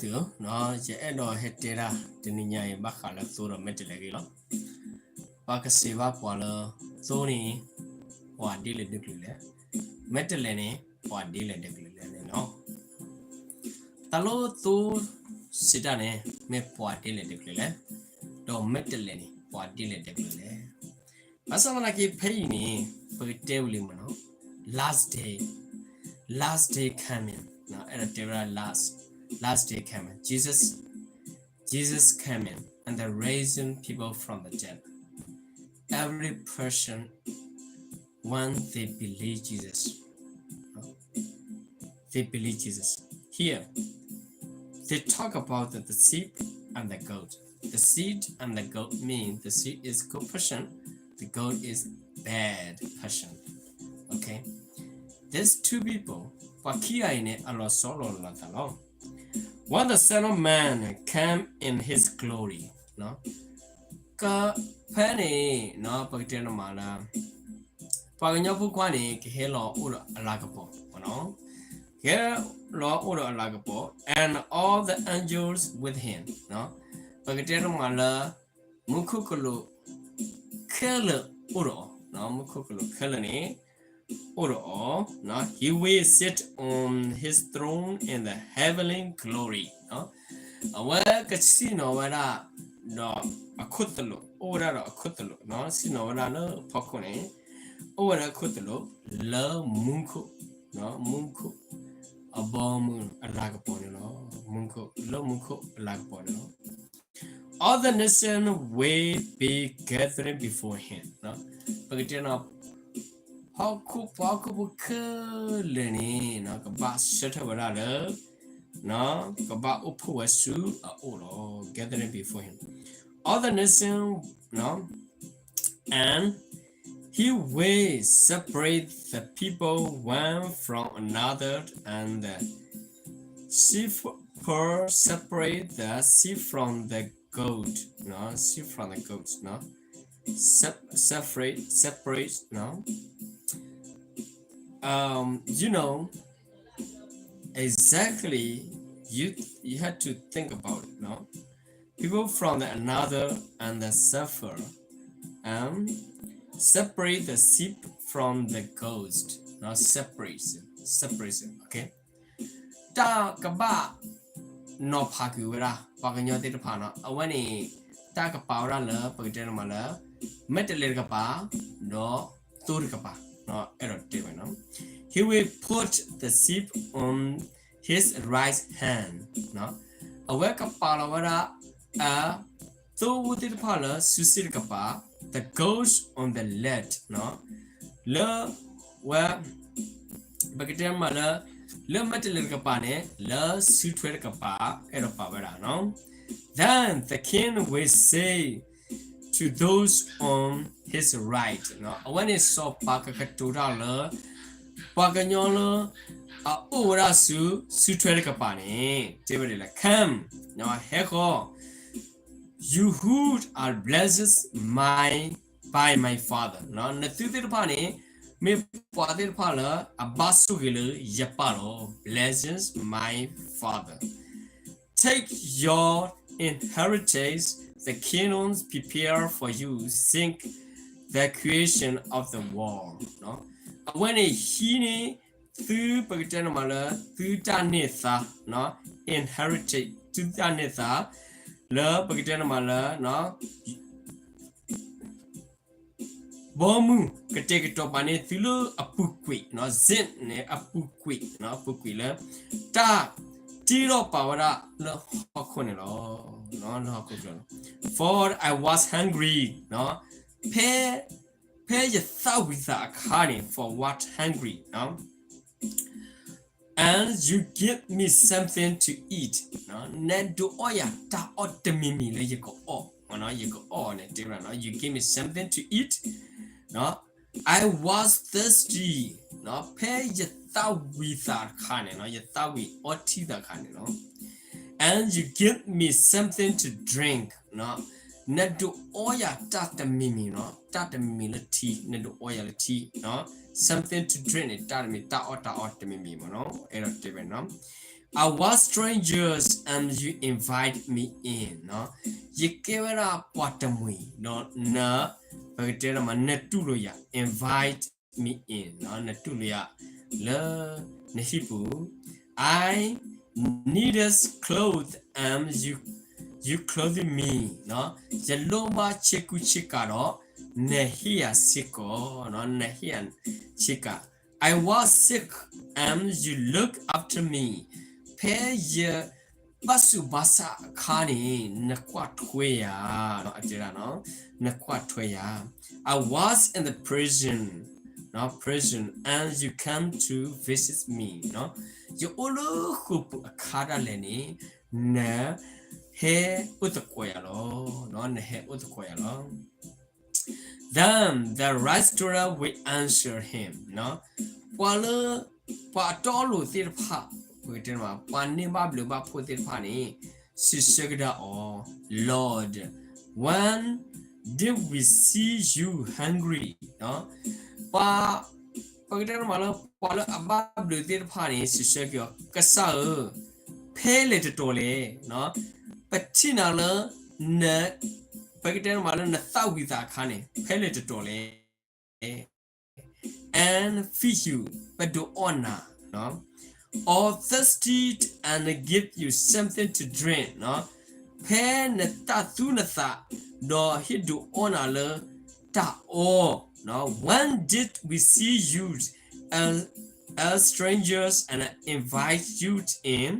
သုဧၢ, ယအဲၣ်ဒိးဟဲတဲဒၣ်တနံၤညါအံၤ ဘၣ်ဃးလၢသိဒီးမဲာ်တဲးလဲးအဂ့ၢ်လီၤ. ပကစံးဘၣ်ပှၤလၢသိန့ၣ် ပှၤဒ်လဲၣ်ဒ်လဲၣ်, မဲာ်တဲးလဲးန့ၣ် ပှၤဒ်လဲၣ်ဒ်လဲၣ်န့ၣ်လီၤ. တၢ်လၢသိစံးတၢ်န့ၣ် မ့ၢ်ပှၤဒ်လဲၣ်ဒ်လဲၣ်လဲၣ်, ဒီးမဲာ်တဲးလဲးန့ၣ် ပှၤဒ်လဲၣ်ဒ်လဲၣ်လဲၣ်. ဘၣ်ဆၣ်သနာ်က့ဖဲအံၤန့ၣ် ပကတဲဝံၤလံမ့ၢ်နီၤ, last day, last day coming, အဲၣ်ဒိးတဲဝဲဒၣ် last, last day coming, Jesus, Jesus coming and the raising people from the dead. Every person, when they believe Jesus, they believe Jesus. Here, they talk about the, the sheep and the goat. The sheep and the goat mean the sheep is good person, the goat is bad person. Okay? These two people, ပှၤခံဂၤအံၤန့ၣ် အလီၤဆီလိာ်လိာ်သးလီၤ. When the Son of Man come in his glory, ကဖဲန့ၣ် ပကတဲနမးလၢ ပှၤကညီဖိခွါန့ၣ် ကဟဲလီၤအိၣ်ဒီးအလၤကပီၤ, ကဟဲလီၤအိၣ်ဒီးအလၤကပီၤ and all the angels with him, ပကတဲနမးလၢ မူခိၣ်ကလူးခဲလၢာ်အိၣ်ဒီးအီၤ, မူခိၣ်ကလူးခဲလၢာ်န့ၣ် အိၣ်ဒီးအီၤ, he will sit on his throne in the heavenly glory. အဝဲကဆ့ၣ်နီၤဝဲဒၣ်ဒီးအခိၣ်သလုး, အိၣ်ဝဲဒၣ်ဒီးအခိၣ်သလုး, ဆ့ၣ်နီၤဝဲဒၣ်လၢဖီခိၣ်န့ၣ် အိၣ်ဝဲဒၣ်ခိၣ်သလုး လၢမူခိၣ်, မူခိၣ်အဘီအမုၢ်အလၤကပီၤန့ၣ်လီၤ. မူခိၣ်, လၢမူခိၣ်အလၤကပီၤန့ၣ်လီၤ. All the nation will be gathering before him. ပကတဲနီၤ, ဟီၣ်ခိၣ်ပှၤဟီၣ်ခိၣ်ဖိခဲလၢာ်န့ၣ် ကဘၣ်ဆၢထၢၣ်ဝဲဒၣ်လၢ ကဘၣ်အိၣ်ဖှိၣ်ဝဲဆူအအိၣ်လီၤ. Gathering before him, all the nation, and he will separate the people one from another, and the shepherd separate the sheep from the goat, sheep from the goats, separate, separate, um, you know, exactly, you, you had to think about it, no? People from the another and the suffer, um, separate the sheep from the goats, no? Separation, separation, okay? တၢ်ကဘၣ်နီၤဖးကွံာ်ဝဲဒၣ် ပှၤကညီသ့ၣ်တဖၣ်နီၤ, အဝဲန့ၣ် တၢ်ကပာ်ဝဲဒၣ်လၢ ပကတဲနမးလၢ မဲာ်တဲးလဲးတကပၤ ဒီးသိတကပၤ, အဲၣ်ဒိးတဲဝဲနီၤ, he will put the sheep on his right hand, အဝဲကပာ်လီၤဝဲဒၣ် အသိသ့ၣ်တဖၣ်လၢစုစ့ၣ်တကပၤ, the goats on the left, လၢဝဲ ပကတဲမးလၢ လၢမဲာ်တဲးလဲးတကပၤန့ၣ် လၢစုထွဲတကပၤ အဲၣ်ဒိးပာ်ဝဲဒၣ်နီၤ, then the king will say to those on his right, အဝဲန့ၣ်စီၤပၤကကတိၤတၢ်လၢ ပှၤကညီလၢ အအိၣ်ဝဲဒၣ်ဆူ စုထွဲတကပၤန့ၣ် တဲဝဲဒ်လဲၣ်, come, ဟဲဃီၤ you who are blessed my, by my Father, နသုသ့ၣ်တဖၣ်န့ၣ် မ့ၢ်ပှၤသ့ၣ်တဖၣ်လၢ အဘၣ်ဆိၣ်ဂ့ၤလၢယပၢ်လီၤ, blesses my Father. Take your inheritance, the kingdoms prepared for you since the creation of the world. အဝဲန့ၣ်ဟံးန့ၢ် သုပကတဲနမးလၢ သုတၢ်န့ၢ်သါ inheritance, သုတၢ်န့ၢ်သါ လၢပကတဲနမးလၢ ဘီမုၢ်ကတဲာ်ကတီၤပာ်န့ၢ်သုလၢအပူၤကွံာ်, since န့ၣ် အပူၤကွံာ်, အပူၤကွံာ်လၢ တၢ်တ့ထီၣ်ပာ်ဝဲဒၣ်လၢဟီၣ်ခိၣ်န့ၣ်လီၤ, လၢဟီၣ်ခိၣ်ကျၢၤလီၤ. For I was hungry, ဖဲ ဖဲယသးဝံၣ်သးအခါန့ၣ်, for what hungry, and you give me something to eat, နဒုးအီယၤတၢ်အီၣ်တမံၤမံၤလၢယကအီၣ်, ယကအီၣ်န့ၣ် တဲဝဲဒၣ်, you give me something to eat, I was thirsty, ဖဲယသးဝံၣ်သးအခါန့ၣ်, ယသးဝံၣ်အီထံသးအခါန့ၣ်လီၤ. And you give me something to drink, နဒုးအီယၤတၢ်တမံၤမံၤ, တၢ်တမံၤမံၤလၢထံ, နဒုးအီယၤလၢထံ, something to drink န့ၣ် တၢ်တမံၤ တၢ်အီၣ်တၢ်အီတမံၤမံၤမ့ၢ်နီၤ, အဲၣ်ဒိးတဲဝဲနီၤ. I was strangers and you invite me in ယကဲဝဲဒၣ်ပှၤတမှံၤ ဒီးန ပကတဲဒၣ်မး နတူၢ်လိာ်ယၤ invite me in နတူၢ်လိာ်ယၤ လၢနဟံၣ်ပူၤ I needed clothes and you you clothed me ယလိၣ်ဘၣ်ဆ့ကူဆ့ကၤဒီး နဟ့ၣ်ယၤဆ့ကၤ နဟ့ၣ်ယၤဆ့ကၤ I was sick and you looked after me ဖဲယ ဘၣ်ဆူးဘၣ်ဆါအခါန့ၣ် နကွၢ်ထွဲယၤ အတဲဒၣ် နကွၢ်ထွဲယၤ I was in the prison prison and you came to visit me ယအိၣ်လၢဃိာ်ပူၤအခါဒၣ်လဲာ်န့ၣ် နဟဲအိၣ်သကိးယၤလီၤ နဟဲအိၣ်သကိးယၤလီၤ Then the restaurant will answer him ပှၤလၢ ပှၤအတီအလိၤသ့ၣ်တဖၣ် ပှၤန့ၢ်ဘၣ်ဘျုးဘၣ်ဖှိၣ်သ့ၣ်တဖၣ်န့ၣ် စံးဆၢကဒါအီၤ Lord, when did we see you hungry? ပှၤ ပကတဲမးလၢ ပှၤလၢအဘၣ်ဘျုးသ့ၣ်တဖၣ်န့ၣ် စံးဆၢက့ၤအီၤ ကစၢ်ဧၢ, ဖဲလဲၣ်တတီၤလဲၣ်, ပထံၣ်နၤလၢ န ပကတဲမးလၢနသၣ်ဝံၤသးအခါန့ၣ် ဖဲလဲၣ်တတီၤလဲၣ် and feed you ပဒုးအီၣ်နၤ or thirsty and give you something to drink ဖဲနတၢ်သူၣ်နသး ဒီးဟ့ၣ်ဒုးအီၣ်နၤလၢတၢ်အီ When did we see you as, as strangers and invite you in?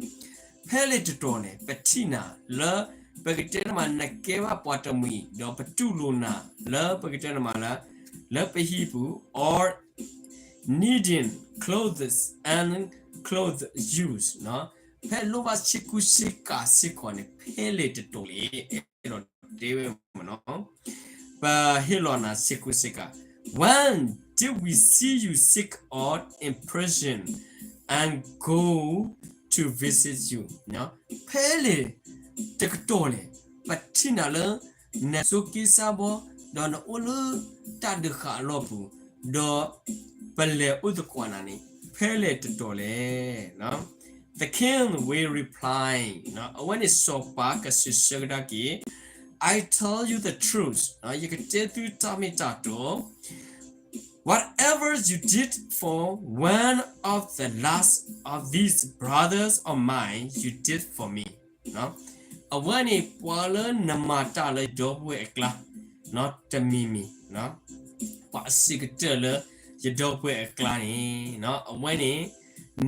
ဖဲလဲၣ်တတီၤန့ၣ် ပထံၣ်နၤလၢ ပကတဲတမး နကဲဘၣ်ပှၤတမှံၤ ဒီးပတူၢ်လိာ်နၤလၢ ပကတဲတမးလၢ လၢပဟံၣ်ပူၤ or needing clothes and clothes used ဖဲလိၣ်ဘၣ်ဆ့ကူဆ့ကၤစ့ၢ်ကီးန့ၣ် ဖဲလဲၣ်တတီၤလဲၣ် အဲၣ်ဒိးတဲဝဲမ့ၢ်နီၤ ပဟ့ၣ်လီၤနၤဆ့ကူဆ့ကၤ When did we see you sick or in prison and go to visit you? ဖဲလဲၣ်တကတီၢ်လဲၣ် ပထံၣ်နၤလၢ နဆိးက့ဆါဘီ ဒီးနအိၣ်လၢတၢ်ဒုးဃာ်အလီၢ်ပူၤ ဒီးပလဲၤအိၣ်သကိးနၤန့ၣ် ဖဲလဲၣ်တတီၢ်လဲၣ် The king will reply အဝဲန့ၣ်စီၤပၤကစံးဆၢကဒါက့ၤ I tell you the truth ယကတဲသုတၢ်မ့ၢ်တၢ်တီ Whatever you did for one of the last of these brothers of mine, you did for me. အဝဲန့ၣ် ပှၤလၢနမၤတၢ်လၢယဒီပုၢ်ဝဲၢ်အကျါ တမံၤမံၤ ပှၤအဆံးကတၢၢ်လၢယဒီပုၢ်ဝဲၢ်အကျါန့ၣ် အဝဲန့ၣ်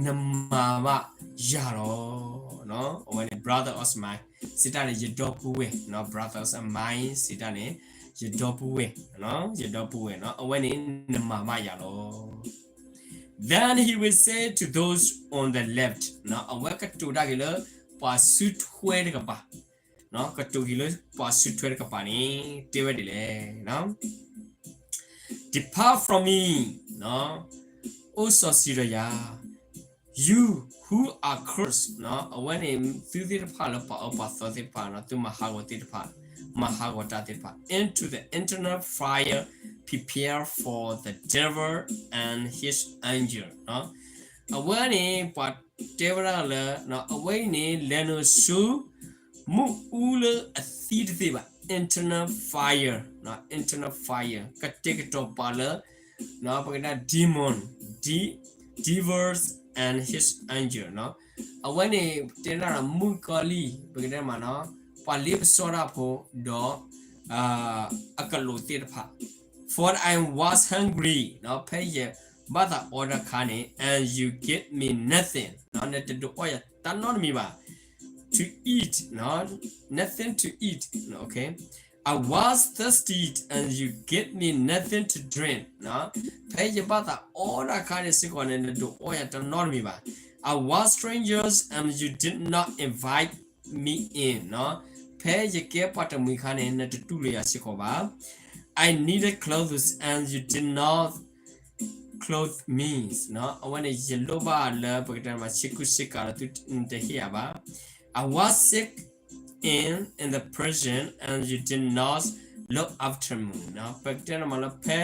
နမၤဘၣ်ယၤလီၤ အဝဲန့ၣ် brother of mine စံးတၢ်န့ၣ် ယဒီပုၢ်ဝဲၢ် brother of mine စံးတၢ်န့ၣ် ယဒီပုၢ်ဝဲၢ် ယဒီပုၢ်ဝဲၢ် အဝဲန့ၣ် နမၤဘၣ်ယၤလီၤ Then he will say to those on the left အဝဲကတိၤတၢ်က့ၤလၢ ပှၤစုထွဲတကပၤ ကတိၤက့ၤလၢပှၤစုထွဲတကပၤန့ၣ် တဲဝဲဒ်လဲၣ် Depart from me အိၣ်စီၤဆံးဒီးယၤ you who are cursed အဝဲန့ၣ် သုသ့ၣ်တဖၣ်လၢပှၤအၢပှၤသီသ့ၣ်တဖၣ် သုမၤဟးဂီၤသ့ၣ်တဖၣ် မၤဟးဂီၤတၢ်သ့ၣ်တဖၣ် into the eternal fire prepared for the devil and his angel အဝဲန့ၣ် ပှၤတဲဝဲဒၣ်လၢ အဝဲအံၤန့ၣ် လဲၤနုာ်ဆူ မုၢ်အူလၢအသံတသ့ဘၣ် eternal fire, eternal fire ကတဲာ်ကတီၤပာ်လၢ ပကတဲ demon, de- devils and his angel အဝဲန့ၣ် တဲဒၣ်ဒီးမုၣ်ကီၤလံၢ် ပကတဲမးနီၤ ပှၤလ့ပစီတၢ်ဖိ ဒီး အကလူးသ့ၣ်တဖၣ် For I was hungry ဖဲယဘၣ်သးအီတၢ်ခါန့ၣ် and you gave me nothing နတဒုးအီၣ်ယၤတၢ်နီတမံၤဘၣ် to eat, nothing to eat, okay. I was thirsty and you gave me nothing to drink. ဖဲယဘၣ်သးအီတၢ်ခါန့ၣ်စ့ၢ်ကီးန့ၣ် နဒုးအီၣ်ယၤတၢ်နီတမံၤဘၣ်. I was strangers and you did not invite me in. ဖဲယကဲပှၤတမှံၤခါန့ၣ် နတတူၢ်လိာ်ယၤစ့ၢ်ကီးဘၣ်. I needed clothes and you did not clothe me. အဝဲန့ၣ် ယလိၣ်ဘၣ်လၢပကတဲမး ဆ့ကူဆ့ကၤဒီးသုတဟ့ၣ်ယၤဘၣ်. I was sick in, in the prison and you did not look after me. ပကတဲမးလၢဖဲ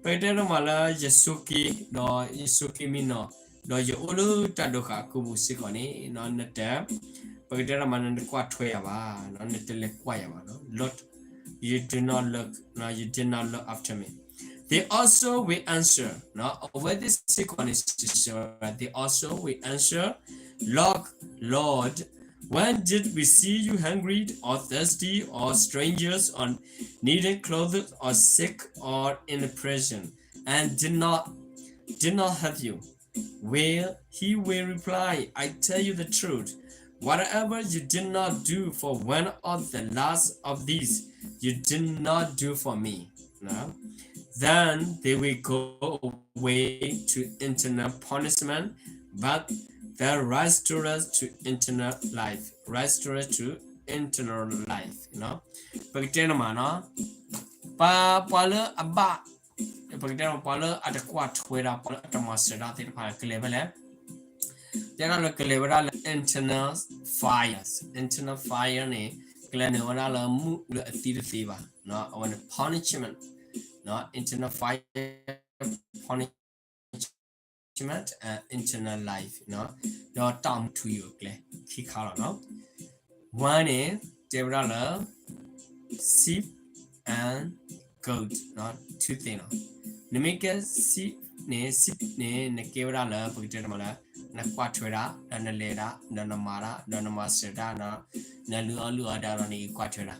ပကတဲမးလၢယဆိးက့ ဒီးယဆိးက့မံနီၤ ဒီးယအိၣ်လၢတၢ်ဒိးဃာ်အကူပူၤစ့ၢ်ကီးန့ၣ် နတ ပကတဲတမး နတကွၢ်ထွဲယၤဘၣ်, နတလဲၤကွၢ်ယၤဘၣ်. Lot, you do not look, you did not look after me. They also will answer, အဝဲသ့ၣ်စ့ၢ်ကီးန့ၣ် they also will answer, Look, Lord, when did we see you hungry or thirsty or strangers or needing clothes or sick or in prison and did not did not help you? Well, he will reply, I tell you the truth, whatever you did not do for one of the last of these, you did not do for me. Then they will go away to eternal punishment, but the righteous to eternal life. Righteous to eternal life. ပကတဲနမးနီၤ, ပှၤလၢအဘၣ် ပကတဲပှၤလၢအတကွၢ်ထွဲတၢ် ပှၤလၢအတမၤစၢၤတၢ်သ့ၣ်တဖၣ်ကလဲၤဖဲလဲၣ်, တဲဒၣ်လၢကလဲၤဝဲဒၣ်လၢ eternal fire, eternal fire န့ၣ် ကလဲၤနုာ်ဝဲဒၣ်လၢမုၢ်လၢအသံတသ့ဘၣ်, အဝဲန့ၣ် punishment, eternal fire, punishment and eternal life, ဒီးတၢ်အိၣ်မူထူယိာ်အကျဲ ခံခါလီၤနီၤ. One န့ၣ် တဲဝဲဒၣ်လၢ sheep and goat, two thing နီၤ. နမ့ၢ်ကဲ sheep န့ၣ် sheep န့ၣ် နကဲဝဲဒၣ်လၢ ပကတဲတမးလၢ နကွၢ်ထွဲတၢ် ဒီးနလဲၤတၢ် ဒီးနမၤတၢ် ဒီးနမၤစၢၤတၢ် နလုၢ်အီၣ်လုၢ်အီတၢ်ဒီးနအံးကွၢ်ထွဲတၢ်.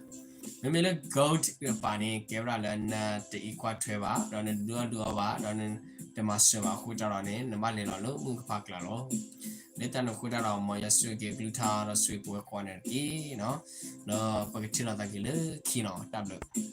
မ့မ့ၢ်လၢ goat တကပၤန့ၣ် ကဲဝဲဒၣ်လၢနတအံးကွၢ်ထွဲဘၣ် ဒီးနလုၢ်အီၣ်လုၢ်အီဘၣ် ဒီးနတမၤစၢၤဘၣ်အဃိတၢ်ဒီးန့ၣ် နဘၣ်လဲၤလီၤလၢမုၢ်ကပၤကျါလီၤ. လၢတၢ်န့ၣ်အဃိတၢ်ဒီး မ်ယွၤဆိၣ်ဂ့ၤက့ၤအကလုၢ်ကထါဒီးဆိၣ်ဂ့ၤပဝဲကိးဂၤဒဲးတက့ၢ်နီၤ. ဒီးပကထံၣ်လိာ်သးက့ၤလၢခံနီၤ တၢ်ဘျုး